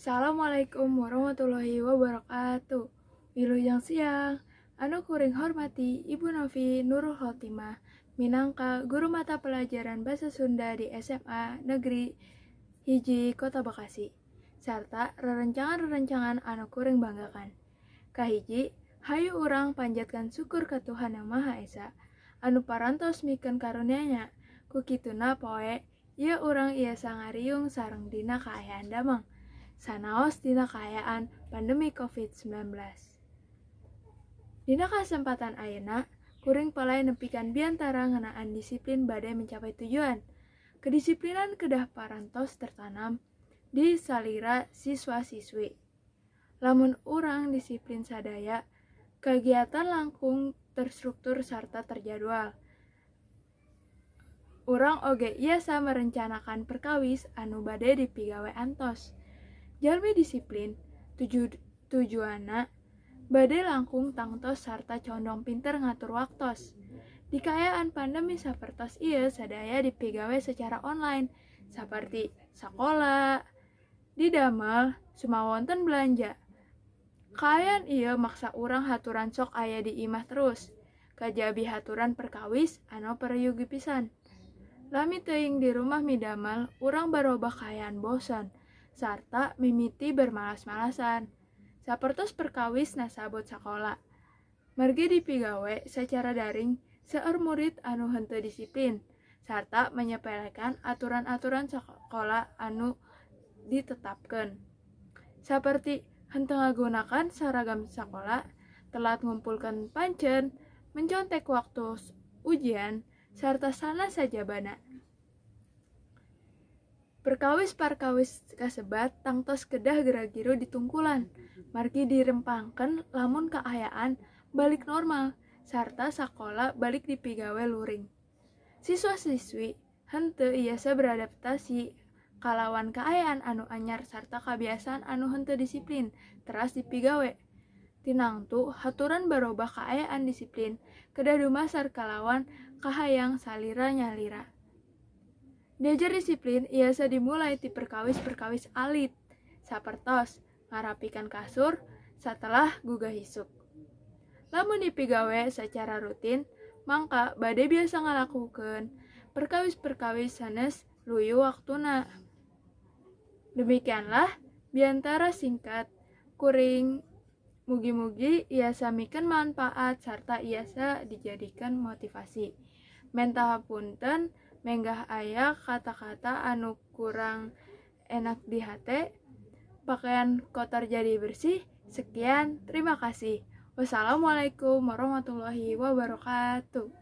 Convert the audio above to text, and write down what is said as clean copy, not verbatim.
Assalamualaikum warahmatullahi wabarakatuh. Wilujeng siang. Anu kuring hormati Ibu Novi Nurul Khotimah minangka guru mata pelajaran Bahasa Sunda di SMA Negeri 1 Kota Bekasi, sarta rerencangan-rerencangan anu kuring banggakan. Kahiji, hayu urang panjatkan syukur ka Tuhan Yang Maha Esa anu parantos mikeun karunia-Nya. Ku kituna poe ieu urang iasa ngariung sareng dina kaayaan damang sanaos dina kaayaan pandemi COVID-19. Dina kasempatan ayeuna, kuring palay nepikan biantara ngeunaan disiplin bade mencapai tujuan. Kedisiplinan kedah parantos tertanam di salira siswa-siswi. Lamun urang disiplin, sadaya kegiatan langkung terstruktur sarta terjadwal. Urang oge iasa merencanakan perkawis anu bade dipigawe antos. Jalmi disiplin, tujuanna bade langkung tangtos sarta condong pinter ngatur waktos. Di kaayaan pandemi sapertos ieu, sadaya dipigawe secara online saperti sakola, didamel, sumawonten belanja. Kaayaan ieu maksa urang haturan sok aya di imah terus, kajabi haturan perkawis anu peryogi pisan. Lami teuing di rumah midamel, urang barobah kaayaan bosen sarta mimiti bermalas-malasan. Sapertos perkawis nasabot sakola. Margi dipigawe secara daring, seueur murid anu henteu disiplin sarta menyepelekan aturan-aturan sakola anu ditetapkeun. Saperti henteu ngagunakan saragam sakola, telat ngumpulkeun pancen, mencontek waktu ujian, sarta sanes sajabana. Perkawis-perkawis kasebat tangtos kedah gera-giru ditungkulan, margi dirempangkeun lamun kaayaan balik normal sarta sakola balik dipigawe luring. Siswa-siswi henteu iasa beradaptasi kalawan kaayaan anu anyar sarta kabiasaan anu henteu disiplin teras dipigawe. Tinangtu haturan barobah kaayaan, disiplin kedah dumasar kalawan kahayang salira nyalira. Diajar disiplin iasa dimulai ti perkawis-perkawis alit, sapertos ngarapikan kasur setelah gugah isuk. Lamun dipigawe secara rutin, mangka bade biasa ngalakukeun perkawis-perkawis sanes luyu waktuna. Demikianlah biantara singkat kuring, mugi-mugi iasa mikeun manfaat sarta iasa dijadikan motivasi. Menta hapunten menggah aya kata-kata anu kurang enak di hate. Pakaian kotor jadi bersih. Sekian, terima kasih. Wassalamualaikum warahmatullahi wabarakatuh.